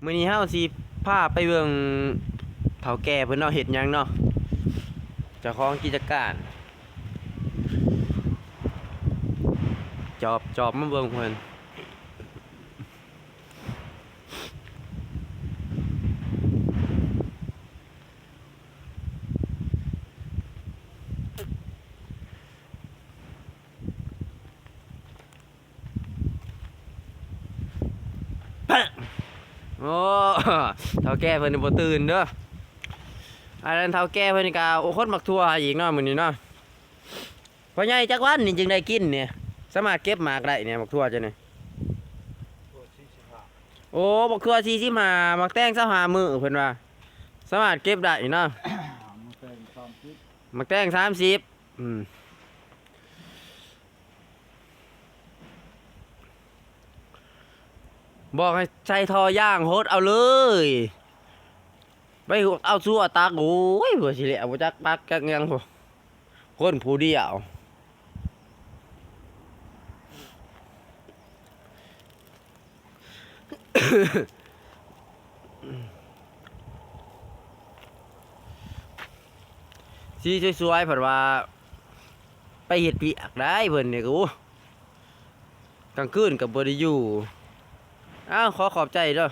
ມື້ນີ້ເຮົາຊິພາໄປເບິ່ງເຖົ້າແກ່ເພິ່ນເນາະ ເຮັດຫຍັງເນາະ ເຈົ້າຂອງກິດຈະການ ຈອບ ຈອບມາເບິ່ງເພິ່ນ. ໂອ້ ເຖົ້າແກ່ເພິ່ນນີ້ບໍ່ຕື່ນເດີ ອັນນັ້ນເຖົ້າແກ່ເພິ່ນນີ້ກະ ໂອ້ ຂົນໝາກຖົ່ວໃຫ້ອີກເນາະ ມື້ນີ້ເນາະ. ພໍ່ໃຫຍ່ ຈັກວັນນີ້ຈຶ່ງໄດ້ກິນນີ້ ສາມາດເກັບໝາກໄດ້ນີ້ ໝາກຖົ່ວເຈົ້ານີ້? ໂອ້ ໝາກຖົ່ວສີ່ສິບຫ້າ ໝາກແຕງຊາວຫ້າມື້ເພິ່ນວ່າ ສາມາດເກັບໄດ້ນີ້ເນາະ. ໝາກແຕງສາມສິບ ໝາກແຕງສາມສິບ ອືມ ບອກໃຫ້ໃສ່ທໍ່ຢາງ ຫົດເອົາເລີຍ ໄປຫົດເອົາຊົ່ວຕັກ ໂອ້ຍ ເພື່ອຊິແລ້ວ ບໍ່ຈັກຕັກຈັກຫຍັງພຸ້ນ ຄົນຜູ້ດຽວ. ສີສວຍໆ ເພິ່ນວ່າໄປເຮັດວຽກໄດ໋ ເພິ່ນນີ້ກະ ໂອ້ ກາງຄືນກະບໍ່ໄດ້ຢູ່. ອ້າວ ຂໍຂອບໃຈເດີ.